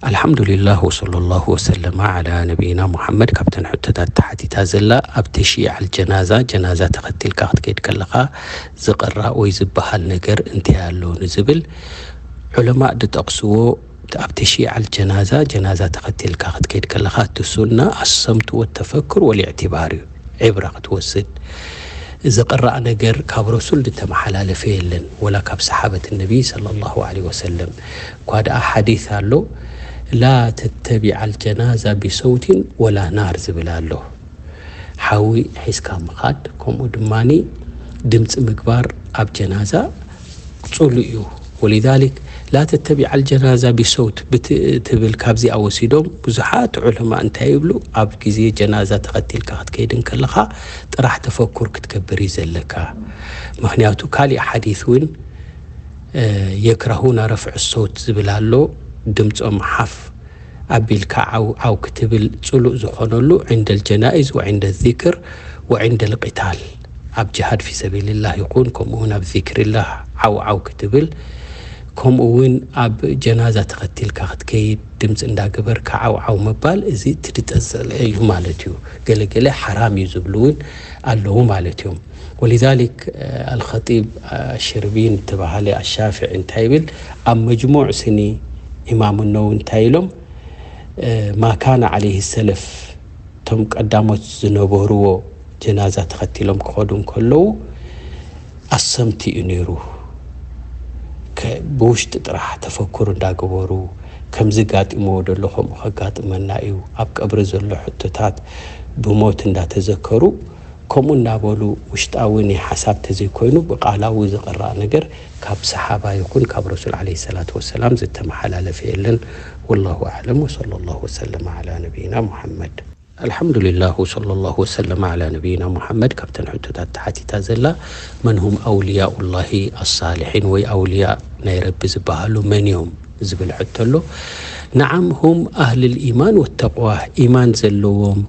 ኣልሓምዱሊላህ ወሰለላሁ ወሰለማ ዓላ ነቢይና ሙሓመድ። ካብተን ሕቶታት ተሓቲታ ዘላ፣ ኣብ ተሽይዓል ጀናዛ፣ ጀናዛ ተኸቲልካ ክትከይድ ከለኻ ዝቕራእ ወይ ዝበሃል ነገር እንታይ ኣሎ ንዝብል፣ ዑለማእ ዝጠቕስዎ፣ ኣብ ተሽይዓል ጀናዛ፣ ጀናዛ ተኸቲልካ ክትከይድ ከለኻ እቲ ሱና ኣሰምቱ ወተፈክር ወልእዕትባር እዩ። ዕብራ ክትወስድ፣ ዝቕራእ ነገር ካብ ረሱል ዝተመሓላለፈ የለን፣ ወላ ካብ ሰሓበት ነቢ ሰለላሁ ዐለይሂ ወሰለም። እኳ ደኣ ሓዲስ ኣሎ፣ ላ ተተቢዓል ጀናዛ ቢሰውቲን ወላ ናር ዝብል ኣሎ። ሓዊ ሒዝካ ምኻድ፣ ከምኡ ድማኒ ድምፂ ምግባር ኣብ ጀናዛ ፅሉእ እዩ። ወሊዛሊክ ላ ተተቢዓል ጀናዛ ቢሰውት ብት-፣ ትብል ካብዚኣ ወሲዶም ብዙሓት ዑለማ እንታይ ይብሉ? ኣብ ግዜ ጀናዛ ተኸቲልካ ክትከይድ እንከለኻ ጥራሕ ተፈኩር ክትገብር እዩ ዘለካ። ምኽንያቱ ካሊእ ሓዲስ እውን፣ እ፣ የክረሁና ረፍዕ ሰውት ዝብል ኣሎ። ድምፆም ሓፍ ኣቢልካ ዓው ዓው ክትብል ፅሉእ ዝኾነሉ ዕንደል ጀናኢዝ ወዕንደ ዚክር ወዕንደል ቂታል፣ ኣብ ጅሃድ ፊ ሰቢልላህ ይኹን ከምኡ እውን ኣብ ዚክርላህ ዓው ዓው ክትብል፣ ከምኡ እውን ኣብ ጀናዛ ተኸቲልካ ክትከይድ ድምፂ እንዳገበርካ ዓው ዓው ምባል፣ እዚ እቲ ዝጠፀለ እዩ ማለት እዩ። ገለገለ ሓራም እዩ ዝብሉ እውን ኣለዉ ማለት እዮም። ወሊዛሊክ፣ እ፣ ኣልኸጢብ፣ እ፣ ሽርቢን ዝተባሃለ ኣሻፍዒ እንታይ ይብል? ኣብ መጅሙዕ ስኒ ኢማም ነው እንታይ ኢሎም? እ፣ ማ ካነ ዓለይህ ሰለፍ፣ እቶም ቀዳሞት ዝነበርዎ ጀናዛ ተኸቲሎም ክኸዱ እንከለዉ ኣሰምቲ እዩ ነይሩ። ከ-፣ ብውሽጢ ጥራሕ ተፈኩር እንዳገበሩ፣ ከምዚ ጋጢምዎ ደሎ ከምኡ ከጋጥመና እዩ፣ ኣብ ቀብሪ ዘሎ ሕቶታት ብሞት እንዳተዘከሩ፣ ከምኡ እናበሉ ውሽጣዊ ናይ ሓሳብ ተዘይኮይኑ ብቃላዊ ዝቕራእ ነገር ካብ ሰሓባ ይኹን ካብ ረሱል ዓለይሂ ሰላቱ ወሰላም ዝተመሓላለፈ የለን። ወላሁ ኣዕለም ወሰለላሁ ወሰለመ ዓላ ነቢይና ሙሓመድ። ኣልሓምዱሊላህ ወሰለላሁ ወሰለመ ዓላ ነቢይና ሙሓመድ። ካብተን ሕቶታት ተሓቲታ ዘላ መን ሁም ኣውልያኡላሂ ኣሳሊሒን ወይ ኣውልያ ናይ ረቢ ዝበሃሉ መን እዮም ዝብል ሕቶ ኣሎ። ነዓም ሁም ኣህልል ኢማን ወተቕዋ፣ ኢማን ዘለዎም፣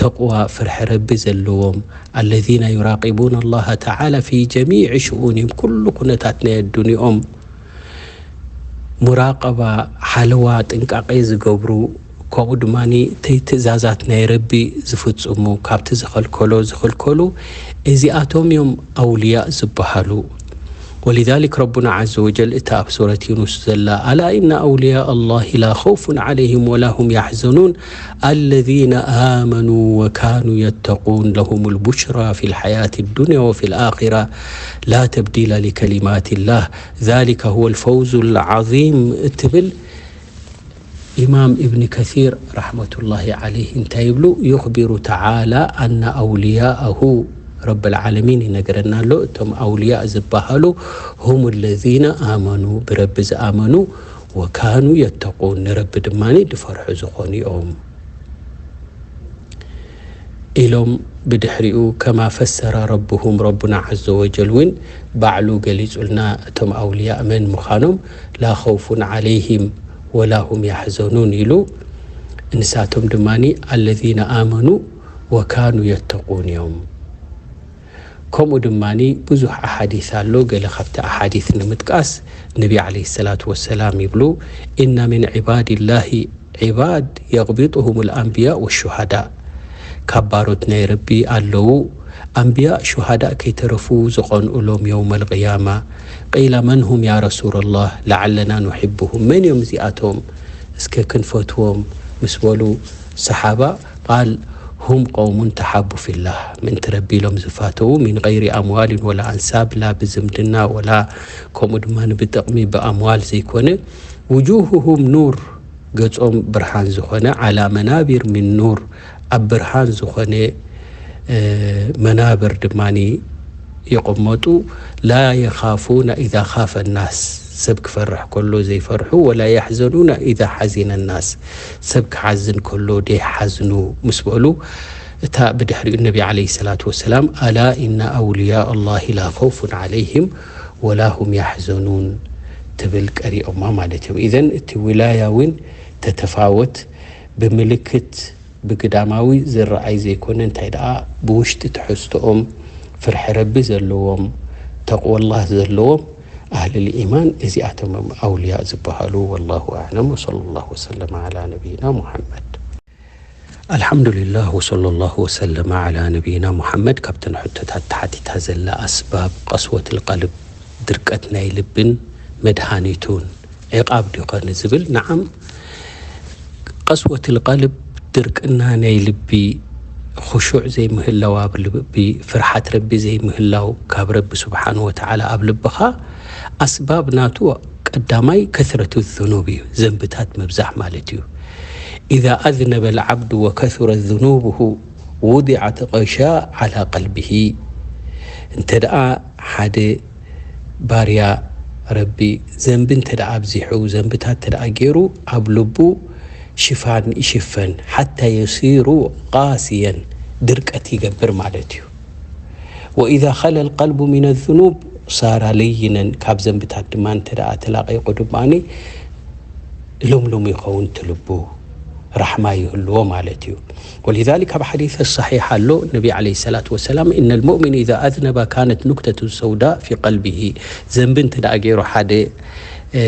ተቕዋ ፍርሒ ረቢ ዘለዎም፣ ኣለዚነ ዩራቂቡነ ኣላሃ ተዓላ ፊ ጀሚዕ ሽኡኒም፣ ኩሉ ኩነታት ናይ ኣዱንኦም ሙራቀባ፣ ሓለዋ፣ ጥንቃቄ ዝገብሩ፣ ከምኡ ድማ ተይ ትእዛዛት ናይ ረቢ ዝፍጽሙ፣ ካብቲ ዝኸልከሎ ዝኽልከሉ፣ እዚኣቶም እዮም ኣውልያእ ዝበሃሉ። ወሊዛሊክ ረቡና ዓዘ ወጀል እታ ኣብ ሱረት ዩኑስ ዘላ፣ ኣላ ኢነ ኣውልያእ ኣላሂ ላ ኸውፉን ዓለይሂም ወላ ሁም ያሕዘኑን ኣለዚነ ኣመኑ ወካኑ የተቁን ለሁሙል ቡሽራ ፊል ሓያቲ ዱንያ ወፊል ኣኺራ ላ ተብዲለ ሊከሊማቲላህ ዛሊከ ሁወል ፈውዙል ዓዚም እትብል፣ ኢማም ኢብኒ ከሲር ረሕመቱላሂ ዓለይህ እንታይ ይብሉ? ዩኽቢሩ ተዓላ ኣነ ኣውልያአሁ፣ ረብል ዓለሚን ይነግረና ኣሎ፣ እቶም ኣውልያእ ዝበሃሉ፣ ሁም ለዚነ ኣመኑ፣ ብረቢ ዝኣመኑ፣ ወካኑ የተቁን፣ ንረቢ ድማ ዝፈርሑ ዝኾኑ እዮም። ኢሎም ብድሕሪኡ፣ ከማ ፈሰረ ረብሁም፣ ረቡና ዓዘ ወጀል እውን ባዕሉ ገሊጹልና እቶም ኣውልያእ መን ምዃኖም፣ ላ ኸውፉን ዓለይሂም ወላ ሁም ያሕዘኑን ኢሉ። ንሳቶም ድማ ኣለዚነ ኣመኑ ወካኑ የተቁን እዮም። ከምኡ ድማ ብዙሕ ኣሓዲስ ኣሎ። ገለ ካብቲ ኣሓዲስ ንምጥቃስ፣ ነቢ ዓለይሂ ሰላቱ ወሰላም ይብሉ፣ ኢነ ሚን ዒባዲላሂ ዒባድ የቕቢጡሁሙል ኣንብያእ ወሹሃዳእ፣ ካብ ባሮት ናይ ረቢ ኣለዉ፣ ኣንብያእ ሹሃዳእ ከይተረፉ ዝቐንኡሎም የውመል ቅያማ። ቂለ መን ሁም ያ ረሱለላህ ለዓለና ኑሒቡሁም፣ መን እዮም እዚኣቶም እስከ ክንፈትዎም? ምስ በሉ ሰሓባ፣ ቃል ሁም ቀውሙን ተሓቡ ፊላህ፣ ምእንቲ ረቢ ኢሎም ዝፋተዉ፣ ሚን ገይሪ ኣምዋሊን ወላ ኣንሳብ፣ ላ ብዝምድና ወላ ከምኡ ድማ ብጥቕሚ ብኣምዋል ዘይኮነ፣ ውጁሁሁም ኑር፣ ገጾም ብርሃን ዝኾነ፣ ዓላ መናቢር ሚን ኑር፣ ኣብ ብርሃን ዝኾነ፣ እ፣ መናብር ድማ ይቕመጡ። ላ የኻፉና ኢዛ ኻፈ ናስ፣ ሰብ ክፈርሕ ከሎ ዘይፈርሑ፣ ወላ የሕዘኑና ኢዛ ሓዚነ ናስ፣ ሰብ ክሓዝን ከሎ ዘይሓዝኑ ምስ በሉ፣ እታ ብድሕሪኡ ነቢ ዓለይሂ ሰላቱ ወሰላም፣ ኣላ ኢነ ኣውልያ ኣላሂ ላ ኸውፉን ዓለይሂም ወላ ሁም ያሕዘኑን ትብል ቀሪኦማ ማለት እዮም። ኢዘን እቲ ውላያ እውን ተተፋወት፣ ብምልክት ብግዳማዊ ዝረኣይ ዘይኮነ፣ እንታይ ደኣ ብውሽጢ ትሕዝቶኦም ፍርሒ ረቢ ዘለዎም፣ ተቕወላህ ዘለዎም፣ ኣህልል ኢማን እዚኣቶም ኣውልያ ዝበሃሉ። ወላሁ ኣዕለም። ወሰለላሁ ወሰለም ዓላ ነቢይና ሙሐመድ። ኣልሓምዱሊላህ ወሰለላሁ ወሰለም ዓላ ነቢይና ሙሐመድ። ካብተን ሕቶታት ተሓቲታ ዘላ ኣስባብ ቀስወትል ቀልብ፣ ድርቀት ናይ ልብን መድሃኒቱን ዕቓብ ዲኾን ዝብል፣ ንዓም፣ ቀስወትል ቀልብ ድርቅና ናይ ልቢ፣ ኹሹዕ ዘይምህላው ኣብ ልቢ፣ ፍርሓት ረቢ ዘይምህላው ካብ ረቢ ስብሓን ወተዓላ ኣብ ልብኻ፣ ኣስባብ ናቱ ቀዳማይ ከስረቱ ዙኑብ እዩ፣ ዘንብታት ምብዛሕ ማለት እዩ። ኢዛ ኣዝነበ ልዓብዱ ወከሱረ ዙኑብሁ ውዲዓት ቀሻ ዓላ ቀልቢሂ። እንተ ደኣ ሓደ ባርያ ረቢ ዘንቢ እንተ ደኣ ኣብዚሑ፣ ዘንብታት እንተ ደኣ ገይሩ፣ ኣብ ልቡ ሽፋን ይሽፈን፣ ሓታ የሲሩ ቃስየን፣ ድርቀት ይገብር ማለት እዩ። ወኢዛ ኸለ ልቀልቡ ሚነ ዙኑብ ሳራ ለይነን፣ ካብ ዘንብታት ድማ እንተ ደኣ ተላቒቑ ድማ ልምሉም ይኸውን፣ ትልቡ ራሕማ ይህልዎ ማለት እዩ። ወሊዛሊክ ኣብ ሓዲስ ሰሒሕ ኣሎ፣ ነቢ ዓለይሂ ሰላቱ ወሰላም፣ "ኢነ ልሙእሚን ኢዛ ኣዝነበ ካነት ኑክተቱ ሰውዳ ፊ ቀልቢሂ"፣ ዘንቢ እንተ ደኣ ገይሩ ሓደ፣ እ፣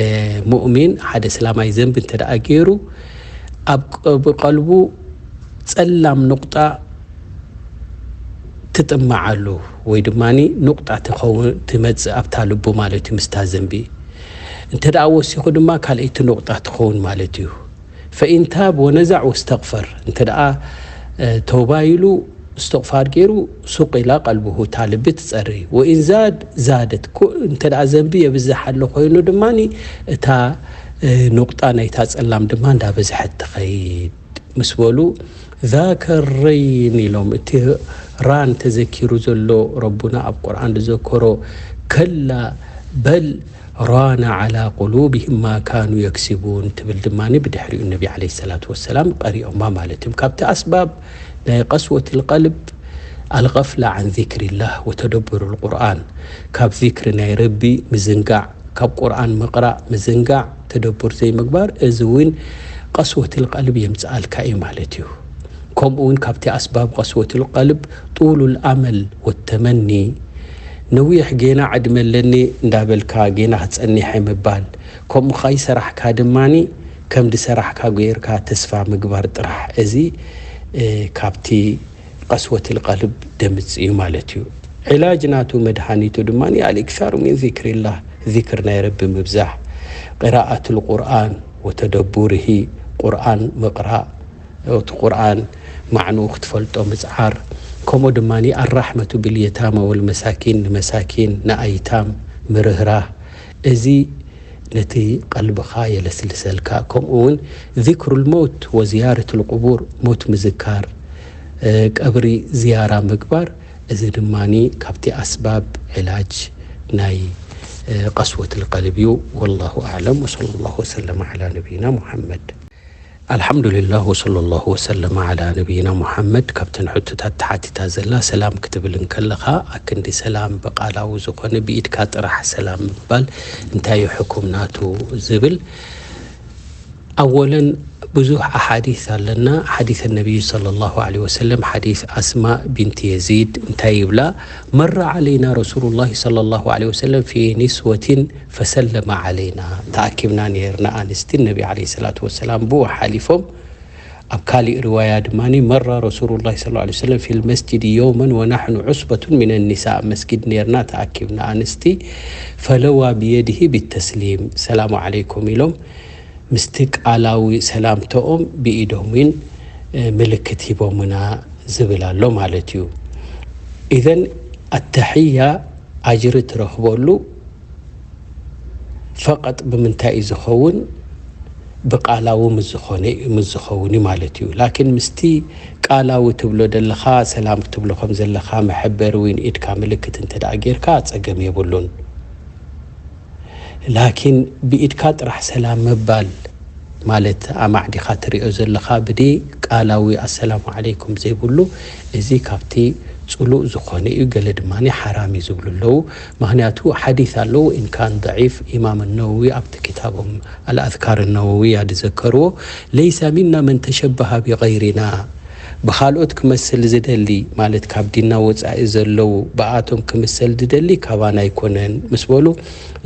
ሙእሚን፣ ሓደ እስላማይ ዘንቢ እንተ ደኣ ገይሩ፣ ኣብ ቀ-፣ ብቀልቡ ጸላም ኑቕጣ ትጥምዓሉ፣ ወይ ድማ ኑቕጣ ትኸውን፣ ትመጽእ ኣብታ ልቡ ማለት እዩ፣ ምስታ ዘንቢ። እንተ ደኣ ወሲኹ ድማ ካልኣይቲ ኑቕጣ ትኸውን ማለት እዩ። ፈኢን ታብ ወነዛዕ ወስተቕፈር፣ እንተ ደኣ፣ እ፣ ተውባ ኢሉ እስትቕፋር ገይሩ፣ ሱቕ ኢላ ቀልብሁ፣ እታ ልቢ ትጸሪ። ወኢን ዛድ ዛደት፣ ኩ-፣ እንተ ደኣ ዘንቢ የብዝሕ ኣሎ ኮይኑ ድማ እታ፣ እ፣ ኑቕጣ ናይታ ጸላም ድማ እንዳበዝሐት ትኸይድ ምስ በሉ፣ ዛከ ረይን ኢሎም፣ እቲ ራን ተዘኪሩ ዘሎ ረቡና ኣብ ቁርኣን ዝዘከሮ፣ ከላ በል ራነ ዓላ ቁሉብህም ማ ካኑ የክሲቡን ትብል ድማ ብድሕሪኡ ነቢ ዓለይሂ ሰላቱ ወሰላም ቀሪኦማ ማለት እዮም። ካብቲ ኣስባብ ናይ ቀስወት ልቀልብ ኣልቀፍላ ዓን ዚክሪላህ ወተደቡር ልቁርኣን፣ ካብ ዚክሪ ናይ ረቢ ምዝንጋዕ፣ ካብ ቁርኣን ምቕራእ ምዝንጋዕ፣ ተደቡር ዘይምግባር፣ እዚ እውን ቀስወት ልቀልብ የምፅኣልካ እዩ ማለት እዩ። ከምኡ እውን ካብቲ ኣስባብ ቀስወት ልቀልብ ጡሉ ልኣመል ወተመኒ፣ ነዊሕ ጌና ዕድመ ኣለኒ እንዳበልካ ጌና ክጸኒሐ ምባል፣ ከምኡ ከይሰራሕካ ድማኒ ከም ዝሰራሕካ ጌርካ ተስፋ ምግባር ጥራሕ። እዚ፣ እ፣ ካብቲ ቀስወት ልቀልብ ደምጽ እዩ ማለት እዩ። ዕላጅ ናቱ፣ መድሃኒቱ ድማ ኣልእክሳሩ ሚን ዚክሪላህ፣ ዚክር ናይ ረቢ ምብዛሕ፣ ቅራኣት ልቁርኣን ወተደቡርሂ፣ ቁርኣን ምቕራእ፣ እቲ ቁርኣን ማዕንኡ ክትፈልጦ ምጽዓር፣ ከምኡ ድማ ኣራሕመቱ ብልየታማ ወልመሳኪን፣ ንመሳኪን ንኣይታም ምርህራህ፣ እዚ ነቲ ቀልብኻ የለስልሰልካ። ከምኡ እውን ዚክሩ ልመውት ወዝያረት ልቁቡር፣ ሞት ምዝካር፣ እ፣ ቀብሪ ዝያራ ምግባር፣ እዚ ድማ ካብቲ ኣስባብ ዕላጅ ናይ፣ እ፣ ቀስወት ልቀልብ እዩ። ወላሁ ኣዕለም ወሰለ ላሁ ወሰለም ዓላ ነቢይና ሙሐመድ። ኣልሓምዱሊላህ ወሰለ ላሁ ወሰለም ዓላ ነቢይና ሙሐመድ። ካብተን ሕቶታት ተሓቲታ ዘላ፣ ሰላም ክትብል እንከለኻ፣ ኣክንዲ ሰላም ብቃላዊ ዝኾነ ብኢድካ ጥራሕ ሰላም ምባል እንታይ እዩ ሕኩም ናቱ ዝብል፣ ኣወለን ብዙሕ ኣሓዲስ ኣለና። ሓዲስ ነቢይ ሰለላሁ ዐለይሂ ወሰለም፣ ሓዲስ ኣስማ ቢንት የዚድ እንታይ ይብላ? መራ ዐለይና ረሱሉላሂ ሰለላሁ ዐለይሂ ወሰለም ፊ ኒስወቲን ፈሰለመ ዐለይና። ተኣኪብና ነይርና ኣንስቲ፣ ነቢ ዐለይሂ ሰላቱ ወሰላም ብኡ ሓሊፎም። ኣብ ካሊእ ሪዋያ ድማ፣ መራ ረሱሉላሂ ሰለላሁ ዐለይሂ ወሰለም ፊል መስጂድ የውመን ወናሕኑ ዑስበቱን ሚነ ኒሳ፣ ኣብ መስጊድ ነይርና ተኣኪብና ኣንስቲ፣ ፈለዋ ብየድሂ ቢተስሊም፣ ሰላሙ ዐለይኩም ኢሎም፣ ምስቲ ቃላዊ ሰላምተኦም ብኢዶም እውን፣ እ፣ ምልክት ሂቦምና ዝብል ኣሎ ማለት እዩ። ኢዘን ኣተሕያ ኣጅሪ ትረኽበሉ ፈቐጥ ብምንታይ እዩ ዝኸውን? ብቃላዊ ምስ ዝኾነ፣ ምስ ዝኸውን እዩ ማለት እዩ። ላኪን ምስቲ ቃላዊ ትብሎ ዘለኻ፣ ሰላም ክትብሎ ከም ዘለኻ መሐበሪ ወይ ኢድካ ምልክት እንተ ደኣ ጌርካ ጸገም የብሉን። ላኪን ብኢድካ ጥራሕ ሰላም ምባል ማለት ኣማዕዲኻ ትሪኦ ዘለኻ ብደይ ቃላዊ ኣሰላሙ ዓለይኩም ዘይብሉ፣ እዚ ካብቲ ጽሉእ ዝኾነ እዩ። ገለ ድማ ሓራም እዩ ዝብሉ ኣለዉ። ምኽንያቱ ሓዲስ ኣለዉ፣ ኢንካን ደዒፍ፣ ኢማም ነወዊ ኣብቲ ክታቦም ኣልኣዝካር ነወዊያ ዝዘከርዎ፣ ለይሰ ሚና መን ተሸበሃ ቢገይሪና፣ ብኻልኦት ክመስል ዝደሊ፣ ማለት ካብ ዲንና ወጻኢ ዘለዉ፣ ብኣቶም ክምሰል ዝደሊ ካባና ኣይኮነን ምስ በሉ፣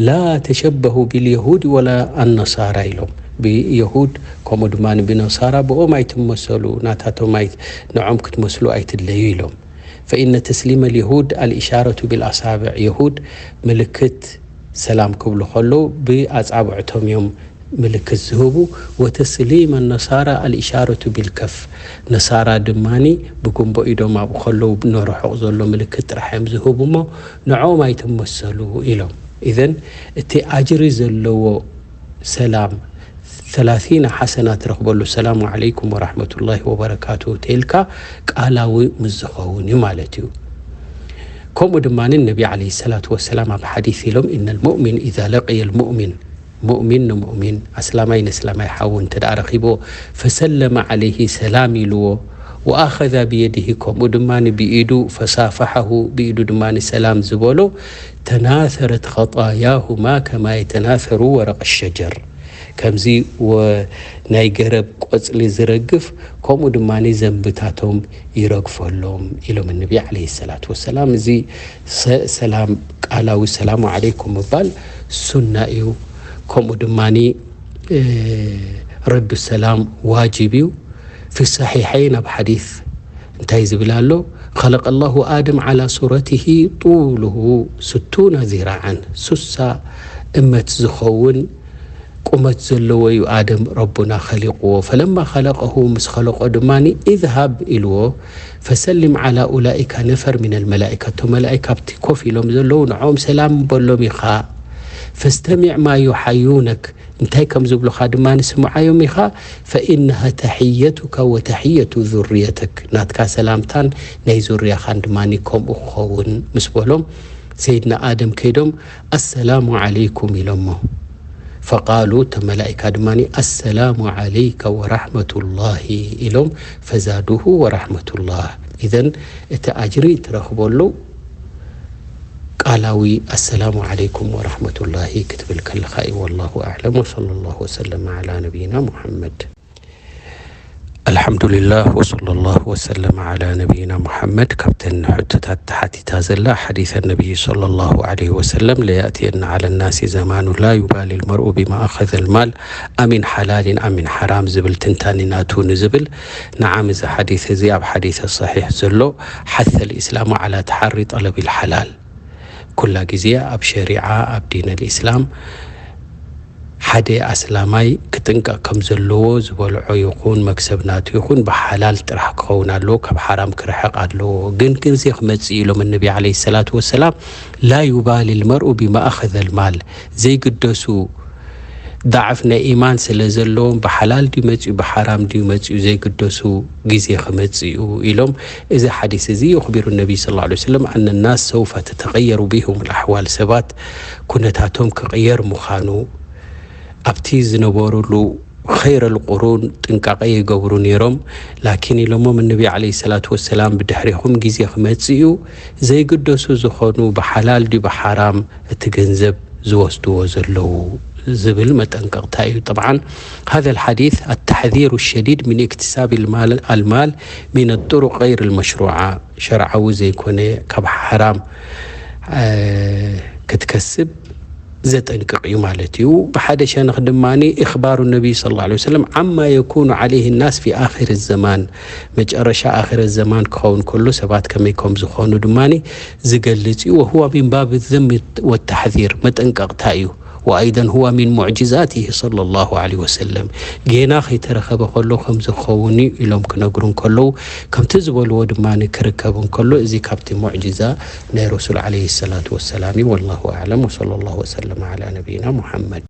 ላ ተሸበሁ ቢልየሁድ ወላ ኣነሳራ ኢሎም። ብየሁድ ከምኡ ድማ ብነሳራ ብኦም ኣይትመሰሉ፣ ናታቶም ኣይ-፣ ንዖም ክትመስሉ ኣይትድለዩ ኢሎም። ፈኢነ ተስሊመ ልየሁድ ኣልኢሻረቱ ቢልኣሳብዕ፣ የሁድ ምልክት ሰላም ክብሉ ከለዉ ብኣጻብዕቶም እዮም ምልክት ዝህቡ። ወተስሊመ ነሳራ ኣልኢሻረቱ ቢልከፍ፣ ነሳራ ድማኒ ብጉንቦ ኢዶም ኣብኡ ከለዉ ንርሑቕ ዘሎ ምልክት ጥራሕ እዮም ዝህቡ እሞ ንዕኦም ኣይትመሰሉ ኢሎም። ኢዘን እቲ ኣጅሪ ዘለዎ ሰላም ثلاثين ሓሰና ትረኽበሉ፣ ሰላሙ ዓለይኩም ወራሕመቱላሂ ወበረካቱ ተይልካ ቃላዊ ምስ ዝኸውን እዩ ማለት እዩ። ከምኡ ድማ ነቢ ዓለይሂ ሰላቱ ወሰላም ኣብ ሓዲስ ኢሎም፣ ኢነ ልሙእሚን ኢዛ ለቅየ ልሙእሚን፣ ሙእሚን ንሙእሚን፣ ኣስላማይ ንስላማይ ሓዉ እንተ ደኣ ረኺብዎ፣ ፈሰለመ ዓለይሂ ሰላም ኢልዎ፣ ወኣኸዛ ብየድሂ ከምኡ ድማ ብኢዱ፣ ፈሳፈሐሁ ብኢዱ ድማ ሰላም ዝበሎ፣ ተናሰረት ኸጣያሁማ ከማ የተናሰሩ ወረቅ ሸጀር። ከምዚ ወ-፣ ናይ ገረብ ቆጽሊ ዝረግፍ፣ ከምኡ ድማ ዘንብታቶም ይረግፈሎም ኢሎም ነቢ ዓለይሂ ሰላቱ ወሰላም። እዚ ሰ-፣ ሰላም፣ ቃላዊ ሰላሙ ዓለይኩም ምባል ሱና እዩ። ከምኡ ድማ፣ እ፣ ረዱ ሰላም ዋጅብ እዩ። ፊ ሰሒሐይን ኣብ ሓዲስ እንታይ ዝብል ኣሎ? ኸለቀ ላሁ ኣደም ዓላ ሱረቲሂ ጡሉሁ ስቱነ ዚራዓን፣ ሱሳ እመት ዝኸውን ቁመት ዘለዎ እዩ ኣደም ረቡና ኸሊቕዎ። ፈለማ ኸለቀሁ፣ ምስ ኸለቆ ድማ፣ ኢዝሃብ ኢልዎ፣ ፈሰሊም ዓላ ኡላኢካ ነፈር ሚነል መላኢካ፣ እቶም መላኢካ ኣብቲ ኮፍ ኢሎም ዘለዉ ንዖም ሰላም በሎም ኢኻ። ፈስተሚዕ ማ ዩሓዩነክ፣ እንታይ ከም ዝብሉኻ ድማ ንስምዓዮም ኢኻ። ፈኢነሃ ተሕየቱካ ወተሕየቱ ዙርየተክ፣ ናትካ ሰላምታን ናይ ዙርያኻን ድማ ከምኡ ክኸውን ምስ በሎም፣ ሰይድና ኣደም ከይዶም ኣሰላሙ ዓለይኩም ኢሎሞ። ፈቃሉ፣ እቶም መላኢካ ድማ ኣሰላሙ ዓለይከ ወራሕመቱላሂ ኢሎም፣ ፈዛዱሁ ወራሕመቱላህ። ኢዘን እቲ ኣጅሪ ትረኽበሉ ቃላዊ ኣሰላሙ ዓለይኩም ወራሕመቱላሂ ክትብል ከለኻ እዩ። ወላሁ ኣዕለም ወሰለላሁ ወሰለም ዓላ ነቢይና ሙሐመድ። ኣልሓምዱሊላህ ወሰለላሁ ወሰለም ዓላ ነቢይና ሙሐመድ። ካብተን ሕቶታት ተሓቲታ ዘላ ሓዲሰ ነቢይ ሰለላሁ ዓለይሂ ወሰለም፣ ለያእትየና ዓለ ናሲ ዘማኑ ላ ዩባሊ ልመርኡ ቢማ ኣኸዘ ልማል ኣሚን ሓላሊን ኣሚን ሓራም ዝብል ትንታኒ ናቱ ንዝብል፣ ነዓም፣ እዚ ሓዲስ እዚ ኣብ ሓዲሰ ሰሒሕ ዘሎ፣ ሓሰ ልእስላሙ ዓላ ተሓሪ ጠለቢል ሓላል። ኩላ ግዜ ኣብ ሸሪዓ፣ ኣብ ዲን ልእስላም፣ ሓደ ኣስላማይ ክጥንቀቕ ከም ዘለዎ፣ ዝበልዖ ይኹን መክሰብ ናቱ ይኹን ብሓላል ጥራሕ ክኸውን ኣለዎ፣ ካብ ሓራም ክርሕቕ ኣለዎ። ግን ግዜ ክመጽእ ኢሎም ነቢ ዓለይሂ ሰላቱ ወሰላም፣ ላ ዩባሊ ልመርኡ ቢማ ኣኸዘ ልማል፣ ዘይግደሱ፣ ዳዕፍ ናይ ኢማን ስለ ዘለዎም፣ ብሓላል ድዩ መጽኡ ብሓራም ድዩ መጽኡ ዘይግደሱ ግዜ ክመጽእ እዩ ኢሎም። እዚ ሓዲስ እዚ ዩኽቢሩ ነቢ ሰለላሁ ዐለይሂ ወሰለም ኣነ ናስ ሰውፈ ተተቐየሩ ቢሁም ልኣሕዋል፣ ሰባት ኩነታቶም ክቕየር ምዃኑ፣ ኣብቲ ዝነበሩሉ ኸይረ ልቁሩን ጥንቃቐ ይገብሩ ነይሮም። ላኪን ኢሎሞም ነቢ ዓለይሂ ሰላቱ ወሰላም ብድሕሪኹም ግዜ ክመጽእ እዩ ዘይግደሱ ዝኾኑ ብሓላል ድዩ ብሓራም እቲ ገንዘብ ዝወስድዎ ዘለዉ ዝብል መጠንቀቕታ እዩ። ጠብዓን ሃዘ ልሓዲስ ኣተሕዚሩ ሸዲድ ሚን እክትሳብ ልማል፣ ኣልማል ሚን ጥሩቅ ገይር ልመሽሩዓ፣ ሸርዓዊ ዘይኮነ ካብ ሓራም፣ እ፣ ክትከስብ ዘጠንቅቕ እዩ ማለት እዩ። ብሓደ ሸነኽ ድማ ኢኽባሩ ነቢይ ሰለላሁ ዐለይሂ ወሰለም ዓማ የኩኑ ዐለይሂ ናስ ፊ ኣኺር ዘማን፣ መጨረሻ ኣኺር ዘማን ክኸውን ከሎ ሰባት ከመይ ከም ዝኾኑ ድማ ዝገልጽ እዩ። ወሁወ ሚን ባብ ዘም ወተሕዚር፣ መጠንቀቕታ እዩ። ወኣይደን ሁወ ሚን ሙዕጅዛቲሂ ሰለላሁ ዐለይሂ ወሰለም፣ ጌና ከይተረኸበ ከሎ ከም ዝኸውን እዩ ኢሎም ክነግሩ እንከለዉ፣ ከምቲ ዝበልዎ ድማ ክርከብ እንከሎ፣ እዚ ካብቲ ሙዕጅዛ ናይ ረሱል ዐለይሂ ሰላቱ ወሰላም እዩ። ወላሁ ኣዕለም ወሰለላሁ ወሰለም ዐላ ነቢይና ሙሐመድ።